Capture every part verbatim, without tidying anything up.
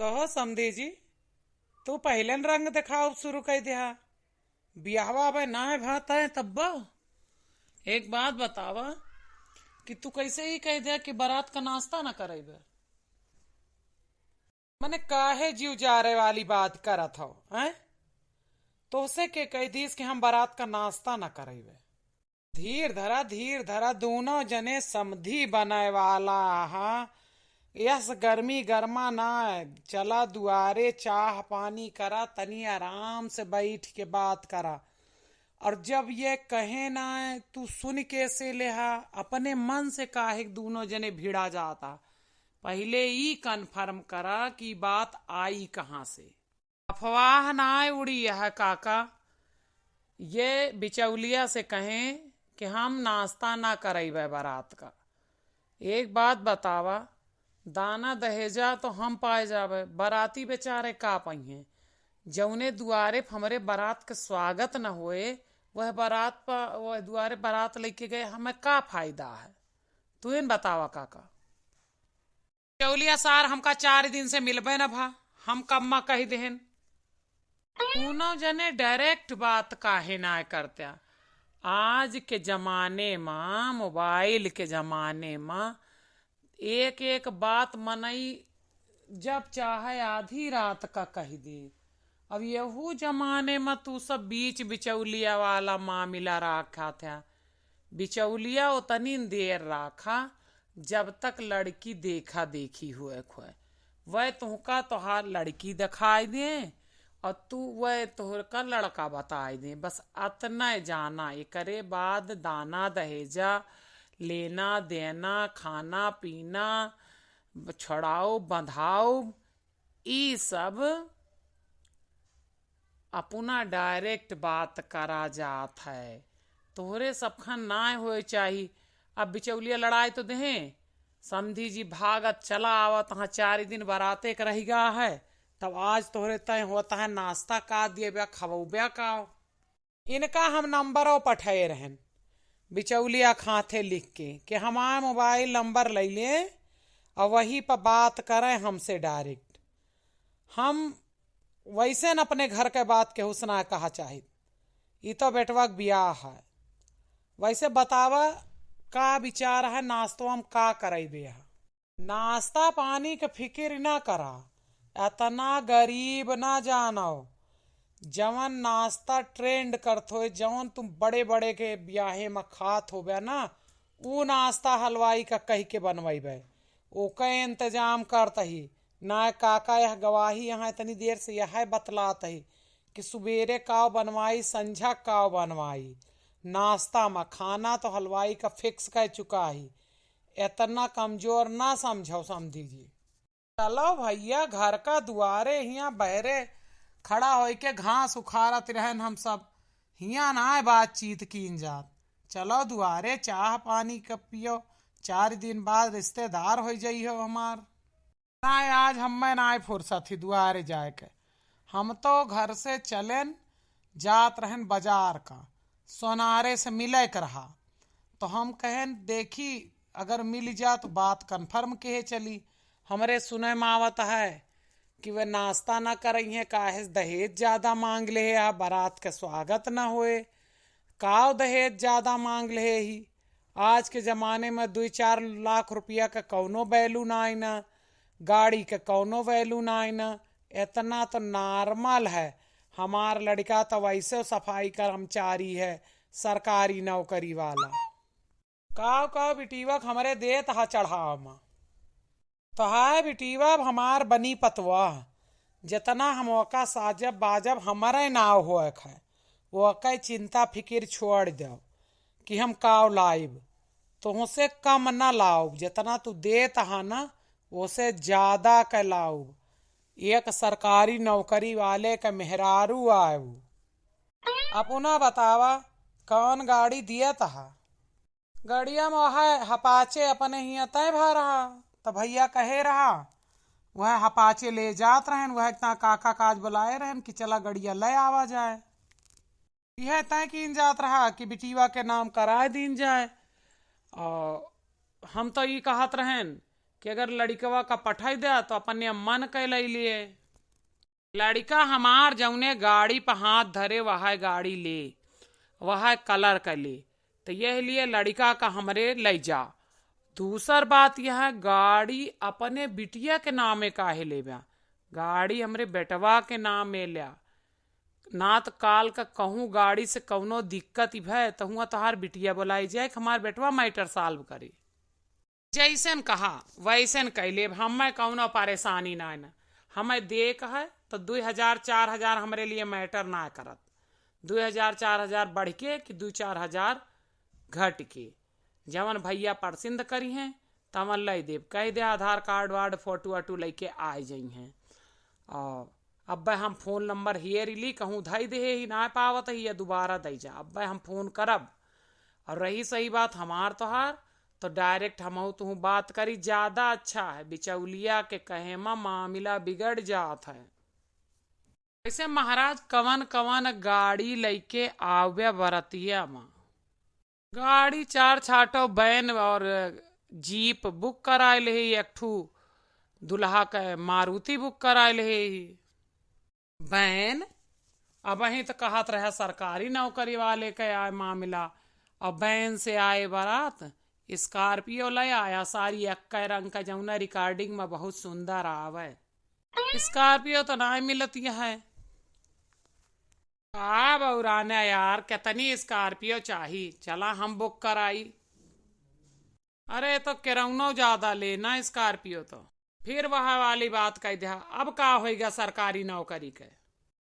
कहो समधी जी, तू पहिलेन रंग देखाउब सुरु कइ देहा। बियाहवा अबे नाहीं भा तय तब्बा। एक बात बतावा कि तू कइसे ई कहि द्या कि बरात क नास्ता न करइबे? मने काहे जिउ जारे वाली बात करत हौ, हैं? तोहसे के कहि दीस कि हम बरात क नास्ता न करइबे? धीर धरा, धीर धरा, दूनौ जने समधी बनय वाला हा। यस गर्मी गरमा ना, चला दुआरे चाह पानी करा, तनी आराम से बइठ के बात करा। और जब ये कहे ना, तू सुन कइसे लेहा, अपने मन से काहे दूनौ जने भिड़ा जाता? पहिले ई confirm करा कि बात आई कहाँ से। अफवाह नाय उड़ी है काका। ये बिचौलिया से कहें कि हम नास्ता ना करइबे बरात का। एक बात बतावा, दाना दहेजा तो हम पाए जाबे, बराती बेचारे का पइहें? जौने दुआरे प हमरे बरात के स्वागत न होए, वह बरात प, वह दुआरे बरात लइके गए, हमें का फायदा है? तू इन बतावा काका। चौलिया सार हमका चार दिन से मिलबे न भा, हम कम्मा कहि देहेन। दूनौ जने direct बात काहे नाय करत्या? आज के जमाने मा, mobile के जमाने मा एक एक बात मनई जब चाहे आधी रात का कहि दे। अब यहू जमाने मा तू सब बीच बिचौलिया वाला मामिला राखा थ्या। बिचौलिया ओतनी देर राखा जब तक लड़की देखा देखी होए खोए। वह तुहका तोहार लड़की देखाई दे और तू वह तोहर का लड़का बताई दे। बस अतने जाना, एकरे बाद दाना दहेजा, लेना देना, खाना पीना, छोड़ाउब बंधाउब, ई सब अपना direct बात करा जात है। तोहरे सबखन नाय होए चाही। अब बिचौलिया लड़ाई तो देहें, समधी जी भागत चला आवत, हाँ चारि दिन बराते के रहि गा है, तब आज तोहरे तय होत है नास्ता का दिए ब्या, खवउब्या का। इनका हम नंबरो पठए रहन, बिचौलिया खाथे लिख के, कि हमार mobile number लइ लें और वही पर बात करें हमसे direct। हम वैसे न अपने घर के बात केहू से ना कहा चाहित। ई तो बेटवा के बियाह है। वैसे बतावा, का विचार है, नाश्तो हम का करइबे है? नाश्ता पानी के फिकिर ना करा, एतना गरीब ना जानव। जवन नाश्ता trend करत होए, जवन तुम बड़े बड़े के बियाहे में खात होबे ना, ऊ नाश्ता हलवाई का कहि के बनवइबे, ओके इंतजाम करत ही। ना काका यह गवाही यहाँ इतनी देर से यह बतलात ही कि सुबेरे काव बनवाई, संझा काव बनवाई। नाश्ता में खाना तो हलवाई का fix कर चुका ही। एतना कमजोर ना समझो समधी जी। चलो भइया, घर का दुआरे हियाँ बहरे खड़ा होइके घास उखाड़त रहन हम सब। हियाँ नाय बातचीत कीन जात। चलो दुआरे चाह पानी क पियो, चार दिन बाद रिश्तेदार होइ जइहो हमार। नाय, आज हम्मे नाय फुर्सत ही दुआरे जाए के। हम तो घर से चलेन, जात रहन बाजार का, सोनारे से मिले के रहा। तो हम कहेन, देखी, अगर मिल जा तो बात confirm किहे चली। हमरे सुने में आवत है कि वे नाश्ता ना करइहें, काहे से दहेज ज्यादा मांग लेहे, आ बारात के स्वागत ना होए। काव दहेज ज्यादा मांग लेहे ही। आज के जमाने में दुई चार लाख रुपया का कौनो value नाई ना, गाड़ी के कौनो value नाई ना। एतना तो normal है। हमार लड़िका तो वैसे सफाई कर्मचारी है, सरकारी नौकरी वाला। काव काव बिटिवा के हमरे देत हा चढ़ाव मा। तो हाय बिटिवा, अब हमार बनी पतवा, जेतना हम ओका साजब बाजब हमरे नाव होए खाए, ओके चिंता फिकिर छोड़ दो कि हम काव लाइब। तोहसे कम न लाउब, जेतना तू देत हा न, ओसे ज्यादा के लाउब। एक सरकारी नौकरी वाले के मेहरारू आयु। अपना बतावा, कौन गाड़ी दियत हा? गड़िया में वह हपाचे अपने हियाँ तय भा रहा, त भइया कहे रहा, वह हपाचे ले जात रहन, वह इतना काका काज बुलाए रहन कि चला गड़िया ले आवा जाए। यह तय कीन जात रहा कि बिटिया के नाम कराए दीन जाए। और हम तो ई कहत रहन कि अगर लड़िकवा का पठाई द्या तो अपने मन के लइ लिए। लड़िका हमार जउने गाड़ी प हाथ धरे वहै गाड़ी ले, वहै कलर के ले, तो यह लिए लड़िका का हमरे लइ जा। दूसर बात यह है, गाड़ी अपने बिटिया के नामे काहे लेब्या, गाड़ी हमरे बेटवा के नामे ल्या। ना तो काल का कहूँ गाड़ी से कौनो दिक्कत भय तो हुआ तोहार बिटिया बोलाई जाए कि हमार बेटवा मैटर सॉल्व करे। जैसन कहा वैसन कइ लेब, हमें कौनो परेशानी ना न। हमें देख है तो दुई हजार चार हजार हमरे लिए मैटर ना करत। दुई हजार चार हजार बढ़ के कि दुई चार हजार घट के, जवन भैया पसंद करिहैं तवन लइ देब। कहि दे आधार कार्ड वार्ड फोटो वोटो लइके आइ जइहैं। और अब्बे हम फोन नंबर हेरि ली, कहूँ धइ देहे ही ना पावत ही या दुबारा दइ जा। अब्बे हम फोन करब। और रही सही बात हमार तोहार, तो डायरेक्ट हमहू तुहू बात करी, ज्यादा अच्छा है। बिचौलिया के कहे मा मामिला बिगड़ जात है। वैसे महाराज कवन कवन गाड़ी लइके आवे बरतिया मा? गाड़ी चार छाटो वैन और जीप बुक कराए लेहे, एक ठू दुल्हा के मारुति बुक कराए लेहे ही। वैन? अबहीं तो कहत रहे सरकारी नौकरी वाले के आए मामिला, और वैन से आए बारात, स्कॉर्पियो ले आया, सारी एक रंग का, जौना रिकॉर्डिंग में बहुत सुंदर आवे। स्कॉर्पियो तो ना मिलती है। का बौराने यार, कितनी स्कॉर्पियो चाही, चला हम बुक कराई। अरे तो केरौनो ज्यादा ले ना स्कॉर्पियो तो। फिर वह वाली बात कह दिया, अब का होइगा सरकारी नौकरी के?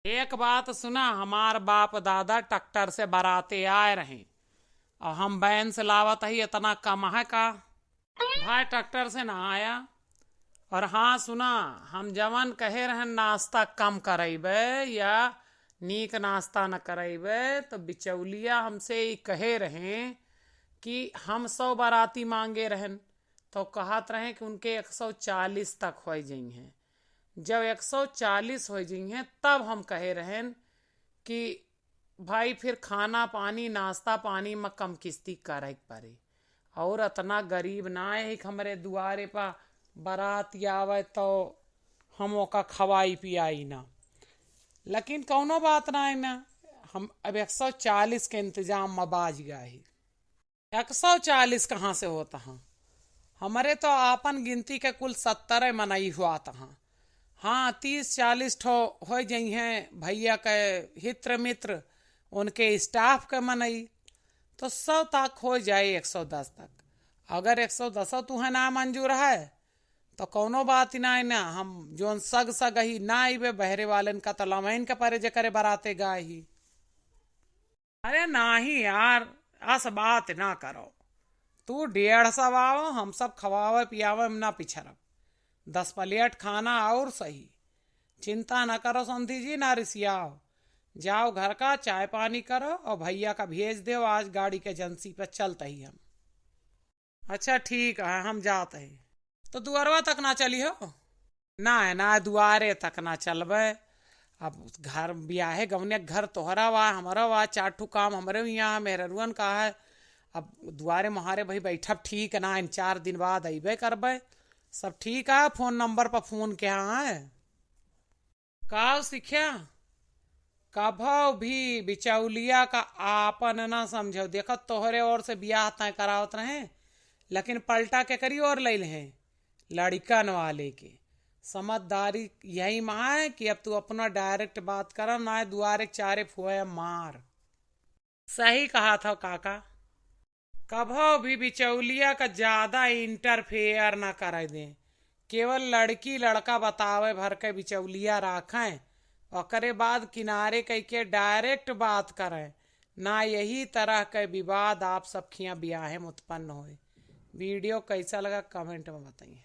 एक बात सुना, हमार बाप दादा ट्रैक्टर से बराते आए रहे और हम वैन से लावत ही, इतना कम है का? भाई ट्रैक्टर से ना आया। और हाँ सुना, हम जवन कहे रहन नाश्ता कम करइबे या नीक नाश्ता न करइबे, तो बिचौलिया हमसे ई कहे रहे कि हम सौ बाराती मांगे रहन, तो कहत रहे कि उनके एक सौ चालीस तक होइ जइहैं। जब एक सौ चालीस होइ जइहैं, तब हम कहे रहन कि भाई फिर खाना पानी, नाश्ता पानी में कम किस्ती करे के पड़े। और अतना गरीब ना है कि हमरे दुआरे पर बारात आवे तो हम ओका खवाई पियाई ना। लेकिन कौनो बात ना है ना, हम अब एक सौ चालीस के इंतजाम में बाज गए ही। एक सौ चालीस कहाँ से होत हैं? हमरे तो आपन गिनती के कुल सत्तरे मनई हुआत हैं। हाँ, तीस चालीस ठो होइ जइहैं भैया के हित्र मित्र, उनके स्टाफ के मनई, तो सौ तक होइ जाए, एक सौ दस तक। अगर एक सौ दसो तुहें ना मंजूर है, तो कौनो बात ही ना है ना। हम जौन सग सग ही ना आइबे, बहरे वालन का तो लमैन के परे जेकरे बराते गाए ही। अरे नाही यार, अस बात ना करो। तू डेढ़ सौ आओ, हम सब खवावे पियावे में ना पिछरब। दस प्लेट खाना और सही। चिंता ना करो समधी जी, ना रिसियाओ। जाओ घर का चाय पानी करो और भैया का भेज देव, आज गाड़ी के एजेंसी पे चलत ही हम। अच्छा ठीक है, हम जात ही। तो दुआरवा तक ना चली हो? ना, ना, दुआरे तक ना चलबे। अब घर बियाहे गवने घर तोहरा वा, हमरा वा, चार ठू काम हमरे हियाँ, मेहररुअन का है। अब दुआरे मुहारे भाई बैठब ठीक ना, इन चार दिन बाद अइबे करबे। सब ठीक है, फोन नंबर पर फोन किहा है। का सिख्या? कभो भी बिचौलिया का आपन ना समझो। देखो, तोहरे ओर से बियाह तय करावत रहे, लेकिन पलटा केकरी ओर लइ लेहे? लड़िकन वाले के। समझदारी यही मा है कि अब तू अपना डायरेक्ट बात करा, ना दुआरे चारे फुआ मार। सही कहत हो काका। कभो भी बिचौलिया का ज्यादा इंटरफेयर ना करे दें। केवल लड़की लड़का बतावे भर के बिचौलिया राखें, ओकरे बाद किनारे कइके डायरेक्ट बात करें, ना यही तरह के विवाद आप सब खियाँ बियाहे में उत्पन्न होए। वीडियो कैसा लगा कमेंट में बताइए।